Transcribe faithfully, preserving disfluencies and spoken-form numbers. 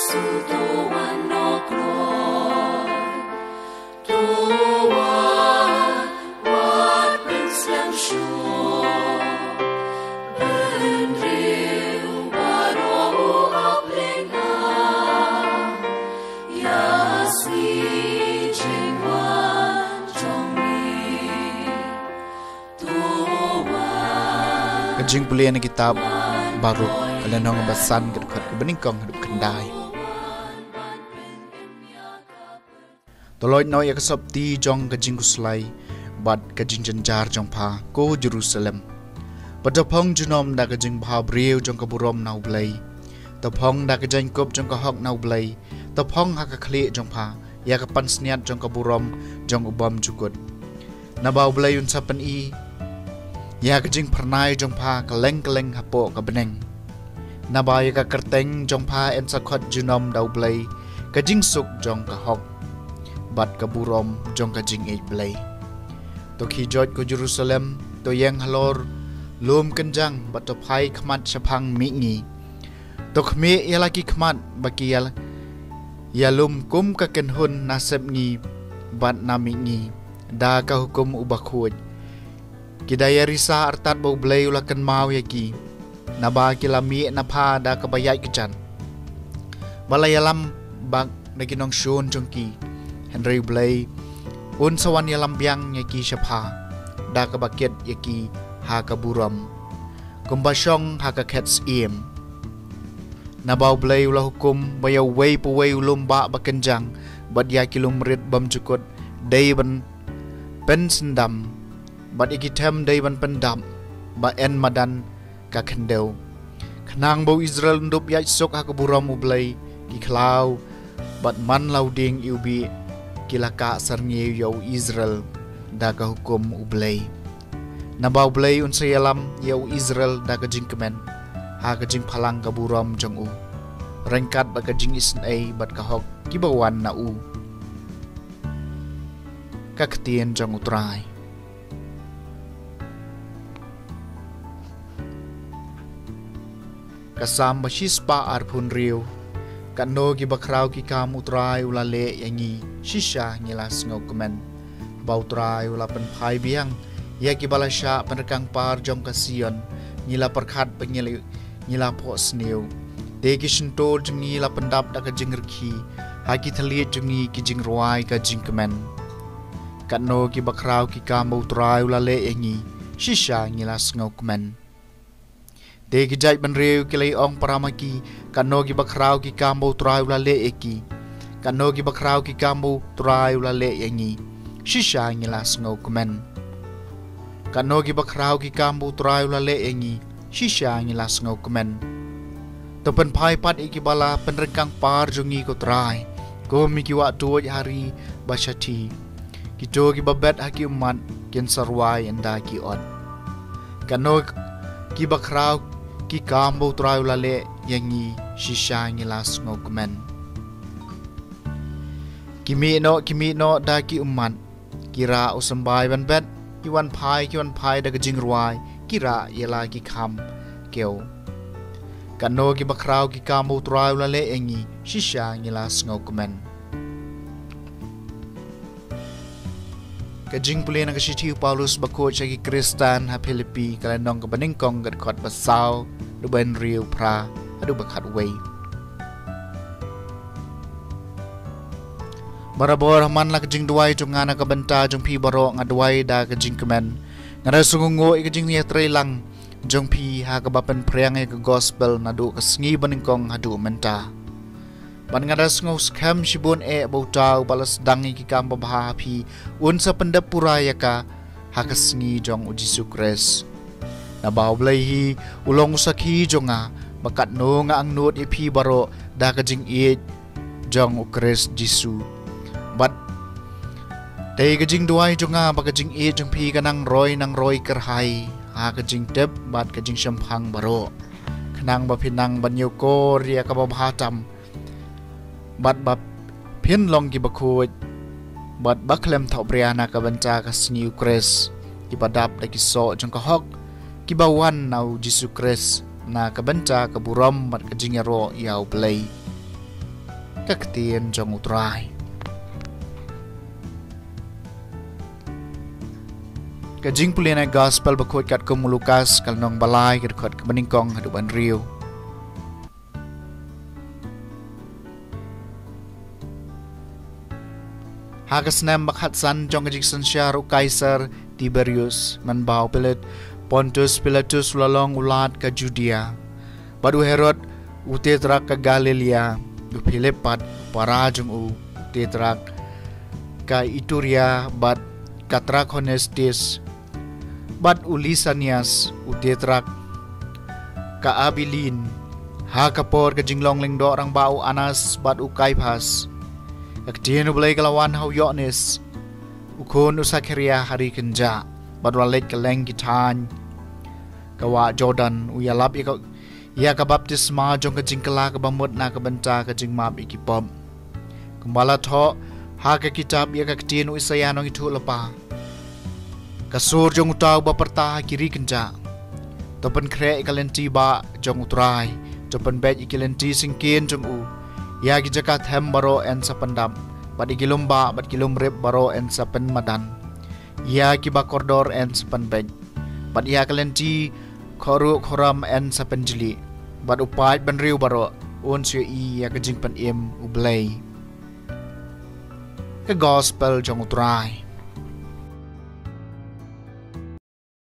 To wan noh kloi, to wan wat pynshlem shuh. Bynriew baroh u ap lyngkha ïa sngi jingwan jong me. To wan. Ka jingpule na kitab Baruk, ka lynnong ba san, ka dkhot kaba nyngkong haduh khyndai. To loit noh ïa ka sopti jong ka jingkhuslai bad ka jingjynjar jong pha, ko Jerusalem. Bad to phong junom da ka jingbhabriew jong ka burom na U Blei. To phong da ka jaiñkup jong ka hok na U Blei. To phong ha ka khlieh jong pha ïa ka pansngiat jong ka burom jong u bymjukut. Naba U Blei un sa pyni ïa ka jingphyrnai jong pha kylleng kylleng hapoh ka bneng. Naba ïa ka kyrteng jong pha yn sa khot junom da U Blei, ka jingsuk jong ka hok bad ka burom jong ka jingïeit Blei. To khie joit, ko Jerusalem, to ïeng halor lum kynjang bad to phai khmat shaphang mihngi. To khmih ïa la ki khmat ba ki ïa, ïalum kum ka kynhun na sepngi bad na mihngi da ka hukum u bakhuid. Ki da ïa risa artat ba U Blei u la kynmaw ïa ki, naba ki la mih na pha da kaba ïaid kjat. Ba la ïalam bak da ki nongshun jong ki. Hynrei U Blei un sa wan ïalam biang ïa ki sha pha da kaba kit ïa ki ha ka burom, kumba shong ha ka khet syiem. Naba U Blei u la hukum ba ïa uwei pa uwei u lum bah ba kynjang bad ïa ki lum rit bymjukut dei ban pynsyndam, bad ïa ki them dei ban pyndap ba yn madan ka khyndew. Khnang ba u Israel un dup ïaid suk ha ka burom U Blei, ki khlaw bad man la u dieng iwbih ki la kah syrngiew ïa u Israel da ka hukum U Blei. Naba U Blei un sa ïalam ïa u Israel da ka jingkmen ha ka jingphalang ka burom jong u, ryngkat bad ka jingisynei bad ka hok kiba wan na u. Ka ktien jong U Trai. Ka Salm ba shispah arphew hynriew. Katno kiba khraw ki kam U Trai u la leh ïa ngi, shisha ngi la sngewkmen. Ba U Trai u la pynphai biang ïa kiba la shah pynryngkang par jong ka Sion, ngi la pyrkhat ba ngi la, ngi la phohsniew. Te ki shyntur jong ngi la pyndap da ka jingrkhie, ha ki thylliej jong ngi ki jingrwai ka jingkmen. Katno kiba khraw ki kam ba U Trai u la leh ïa ngi, shisha ngi la sngewkmen. Te ki jaitbynriew ki la ong para ma ki, katno kiba khraw ki kam ba U Trai u la leh ïa ki. Katno kiba khraw ki kam ba U Trai u la leh ïa ngi, shisha ngi la sngewkmen. Katno kiba khraw ki kam ba U Trai u la leh ïa ngi, shisha ngi la sngewkmen. To pynphai pat ïa kiba la pynryngkang par jong ngi, ko Trai, kum ïa ki wah tuid ha ri ba shathie. Kito kiba bet ha ki ummat kin sa rwai ynda ki ot. Katno kiba khraw ki kam ba U Trai u la leh ïa ngi, shisha ngi la sngewkmen. Ki mih noh, ki mih noh da ki ummat, ki rah u symbai ban bet, ki wan phai, ki wan phai da ka jingrwai, ki rah ïa la ki kham kiew. Katno kiba khraw ki kam ba U Trai u la leh ïa ngi, shisha ngi la sngewkmen. Ka jingpule na ka shithi u Paulus bakhuid sha ki Khristan ha Philippi, ka lynnong kaba nyngkong, ka dkhot ba saw, haduh ba hynriew, phra haduh ba khatwei. Barabor ha man la ka jingduwai jong nga na ka bynta jong phi baroh, nga duwai da ka jingkmen. Nga da sngewnguh ïa ka jingïatreilang jong phi ha kaba pynphriang ïa ka gospel naduh ka sngi banyngkong haduh mynta. Bad nga da sngewskhem shibun eh ba uta uba la sdang ïa ki kam babha ha phi un sa pyndep pura ïa ka ha ka sngi jong U Jisu Khrist. Naba U Blei hi u long u sakhi jong nga ba katno nga angnud ïa phi baroh da ka jingïeit jong U Khrist Jisu. Bad dei ka jingduwai jong nga ba ka jingïeit jong phi kan nang roi nang roi kyrhai ha ka jingtip bad ka jingshemphang baroh, khnang ba phin nang ban ïakor ïa ka babha tam, bad ba phin long ki bakhuid bad bakhlem thohbria na ka bynta ka sngi U Khrist, kiba dap da ki soh jong ka hok kiba wan na U Jisu Khrist, na ka bynta ka burom bad ka jingïaroh ïa U Blei. Ka ktien jong U Trai. Ka jingpule na Gospel bakhuid katkum u Lukas, ka lynnong balai, ka dkhot kaba nyngkong haduh ban hynriew. Ha ka snem bakhatsan jong ka jingsynshar u Kaisar Tiberius, mynba u Pilat, Pontius Pilatus u la long u Lat ka Judia, bad u Herod u Tetrak ka Galilea, u Philip pat u para jong u Tetrak ka Ituria, bad ka Trakhoniti, bad u Lisanias u Tetrak ka Abilene, ha ka por ka jinglong lyngdoh rangbah u Annas bad u Kaiphas. Ka ktien U Blei ka la wan ha u Ïoannis, u khun u Sakharia, ha ri kynjah, bad u la leit kylleng ki thaiñ ka wah Jordan, u ïalap ïa ka, ïa ka baptisma jong ka jingkylla kaba mut na ka bynta ka jingmap ïa ki pop. Kumba la thoh ha ka kitab ïa ka ktien u Isaïah nongïathuhlypa: Ka sur jong uta uba pyrta ha ki ri kynjah: To pynkhreh ïa ka lynti bah jong U Trai, to pynbeit ïa ki lynti syngkien jong u. Ïa ki jaka them baroh yn sa pyndap, bad ïa ki lum bah bad ki lum rip baroh yn sa pynmadan. Ïa kiba kordor yn sa pynbeit, bad ïa ka lynti khruh khram yn sa pynjli, bad u paid bynriew baroh un sa ïohi ïa ka jingpynim U Blei. Ka Gospel jong U Trai.